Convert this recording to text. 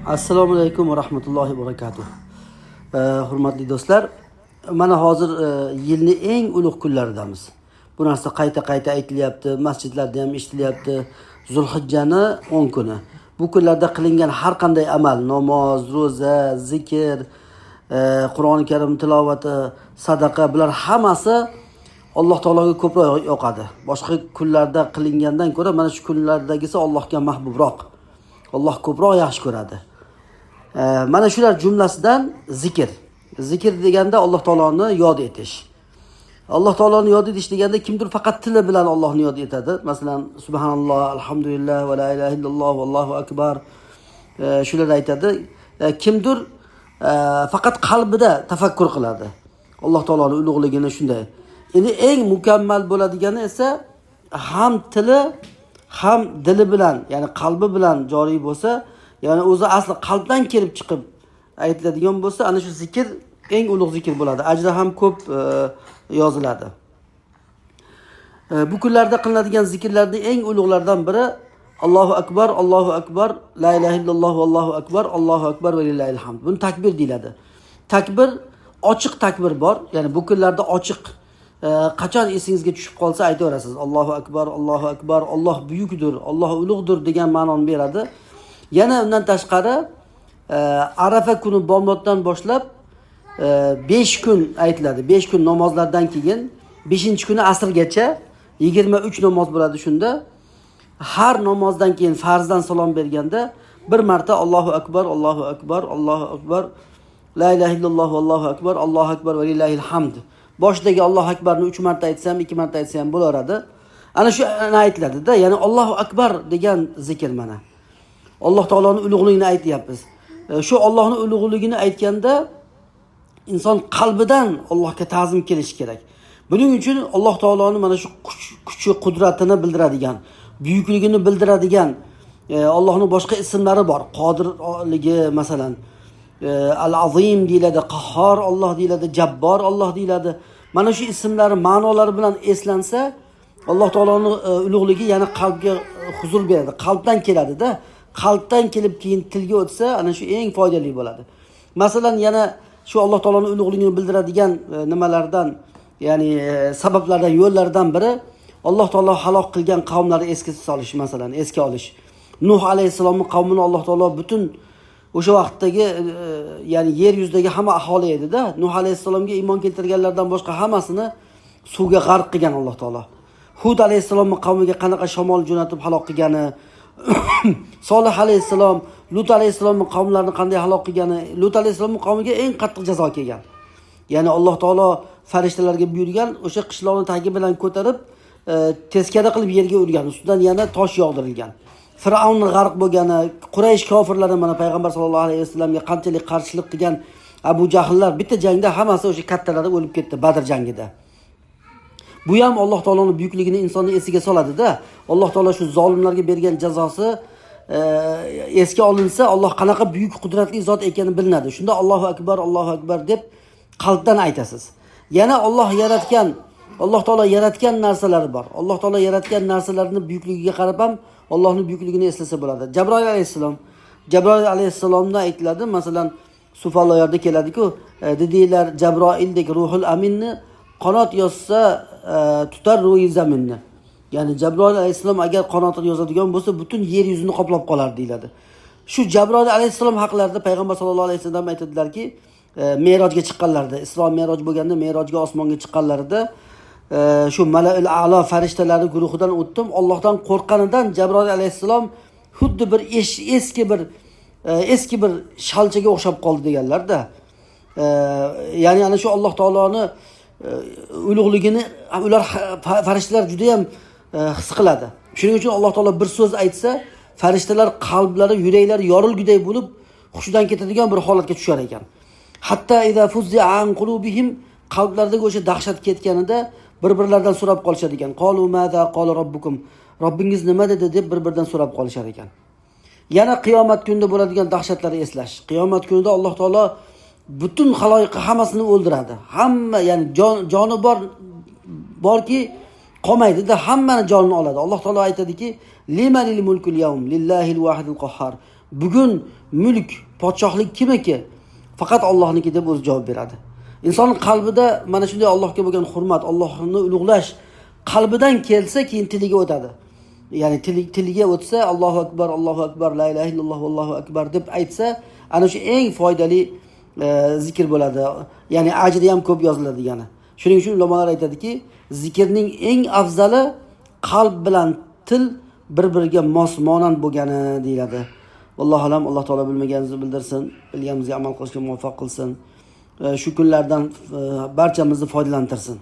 Assalomu alaykum va rahmatullohi va barakatuh. Hurmatli do'stlar, mana hozir yilning eng ulug' kunlaridamiz. Bu narsa qayta-qayta aytilyapti, masjidlarda ham eshitilyapti. Zulhijjani 10 kuni. Bu kunlarda qilingan har qanday amal, namoz, ro'za, zikr, Qur'oni Karim tilovati, sadaqa, bular hammasi Alloh taologa ko'proq yoqadi. Boshqa kunlarda qilingandan ko'ra mana shu kunlardagisi Allohga mahbubroq. Alloh ko'proq yaxshi ko'radi. Mana shular jumlasidan zikr. Zikr deganda Alloh taoloni yod etish. Alloh taoloni yod etish deganda kimdir faqat tili bilan Allohni yod etadi. Masalan, subhanalloh, alhamdulillah va la ilaha illalloh vallohu akbar, shular aytadi. Kimdir faqat qalbida tafakkur qiladi. Alloh taoloni ulug'ligini shunday. Endi eng mukammal bo'ladigani esa ham tili ham dili bilan, ya'ni qalbi bilan joriy bo'lsa, ya'ni o'zi asli qalbdan kelib chiqib aytiladigan bo'lsa, ana shu zikr eng ulug' zikr bo'ladi. Ajri ham ko'p yoziladi. Bu kunlarda qilinadigan zikrlarning eng ulug'laridan biri Allohu akbar, Allohu akbar, la ilaha illalloh vallohu akbar, Allohu akbar va lillahil hamd. Buni takbir deyiladi. Takbir, ochiq takbir bor. Ya'ni bu kunlarda ochiq, qachon esingizga tushib qolsa aytaverasiz. Allohu akbar, Allohu akbar, Alloh buyukdir, Alloh ulug'dir degan ma'noni beradi. Yana undan tashqari Arafa kuni bomdoddan boshlab 5 kun aytiladi. 5 kun namozlardan keyin 5-kuni asrgacha 23 namoz bo'ladi shunda. Har namozdan keyin farzdan salom berganda bir marta Allohu akbar, Allohu akbar, Allohu akbar, la ilaha illalloh vallohu akbar, Allohu akbar va lillahil hamd. Boshidagi Allohu akbarni 3 marta aytsam, 2 marta aytsam ham bo'laveradi. Ana shu aytiladi-da, ya'ni Allohu akbar degan zikr mana. Alloh taoloning ulug'ligini aytyapmiz. Shu Allohning ulug'ligini aytganda inson qalbidan Allohga ta'zim kelishi kerak. Buning uchun Alloh taoloning mana shu kuchi, qudratini bildiradigan, buyukligini bildiradigan Allohning boshqa ismlari bor. Qodirligi masalan, Al-Azim deyiladi, Qahhor Alloh deyiladi, Jabbor Alloh deyiladi. Mana shu ismlari ma'nolari bilan eslansa, Alloh taoloning ulug'ligi yana qalbga huzur beradi. Qalbdan keladi-da. Qalbdan kelib keyin tilga o'tsa, ana shu eng foydali bo'ladi. Masalan, yana shu Alloh taoloning ulug'ligini bildiradigan nimalardan, ya'ni sabablardan, yo'llardan biri Alloh taolo halok qilgan qavmlarni esga solish, masalan, esga olish. Nuh alayhissalomning qavmini Alloh taolo butun o'sha vaqtdagi, ya'ni yer yuzidagi hamma aholi edi-da. Nuh alayhissalomga iymon keltirganlardan boshqa hammasini suvga g'arq qilgan Alloh taolo. Hud alayhissalomning qavmiga qanaqa shamol jo'natib halok qilgani, Solih alayhissalom, Lut alayhissalomning qavmlarini qanday halok qilgani, Lut alayhissalomning qavmiga eng qattiq jazo kelgan. Ya'ni Alloh taolo farishtalarga buyurgan, o'sha qishloqni tagi bilan ko'tarib, teskari qilib yerga urgan, ustidan yana tosh yog'dirilgan. Fir'avn g'arq bo'lgani, Quraysh kofirlari mana payg'ambar sollallohu alayhi vasallamga qanchalik qarshilik qilgan, Abu Jahllar bitta jangda hammasi o'sha kattalari o'lib ketdi Badr jangida. Bu ham Alloh taoloning buyukligini insonning esiga soladi-da. Alloh taolo shu zolimlarga bergan jazosi esga olinsa, Alloh qanaqa buyuk qudratli zot ekani bilinadi. Shunda Allohu akbar, Allohu akbar deb qalbdan aytasiz. Yana Alloh yaratgan, Alloh taolo yaratgan narsalar bor. Alloh taolo yaratgan narsalarni buyukligiga qarab ham Allohning buyukligini eslasa bo'ladi. Jabroil alayhissalom, Jabroil alayhissalomdan aytiladi, masalan, Sufalloyarda keladi-ku, dedilar Jabroildek ruhul aminni qanot yozsa, tutar ro'yi zaminni. Ya'ni Jabroil alayhissalom agar qanotini yozadigan bo'lsa, butun yer yuzini qoplab qolar deyiladi. Shu Jabroil alayhissalom haqlarida payg'ambar sollallohu alayhi vasallam aytadilarki, Merojga chiqqanlarida, Isro Meroj bo'lganda Merojga osmonga chiqqanlarida, shu Malail a'lo farishtalari guruhidan o'tdim. Allohdan qo'rqqanidan Jabroil alayhissalom xuddi bir eski bir shalchaga o'xshab qoldi deganlarda. Ya'ni ana shu Alloh taoloni ulug'ligini ular farishtalar juda ham his qiladi. Shuning uchun Alloh taolo bir so'z aytsa, farishtalar qalblari, yuraklari yorilguday bo'lib, hushidan ketadigan bir holatga tushar ekan. Hatta iza fuzzi'a an qulubihim, qalblaridagi o'sha dahshat ketganida bir-birlaridan so'rab qolishar ekan. Qalu maza qala robbukum? Robbingiz nima dedi deb bir-biridan so'rab qolishar ekan. Yana qiyomat kunida bo'ladigan dahshatlarni eslash. Qiyomat kunida Alloh taolo butun xaloyiqni hammasini o'ldiradi. Hamma, ya'ni joni bor borki qolmaydi-da, hammani jonini oladi. Alloh taolo aytadiki: "Limanil mulkul yawm lillahil vahidil qahhar." Bugun mulk, podshohlik kimniki? Faqat Allohniki deb o'zi javob beradi. Inson qalbida mana shunday Allohga bo'lgan hurmat, Allohni ulug'lash qalbidan kelsa, keyin tiliga o'tadi. Ya'ni tiliga o'tsa, Allohu akbar, Allohu akbar, la ilaha illalloh, Allohu akbar deb aytsa, ana shu eng foydali zikr bo'ladi. Ya'ni ajri ham ko'p yoziladi degani. Shuning uchun ulamolar aytadiki, zikrning eng afzali qalb bilan til bir-biriga mos monand bo'lgani deyiladi. Vallohu alam, Alloh taolo bilmaganimizni bildirsin, bilganimizga amal qilishga muvaffaq qilsin. Shu kunlardan barchamizni foydalantirsin.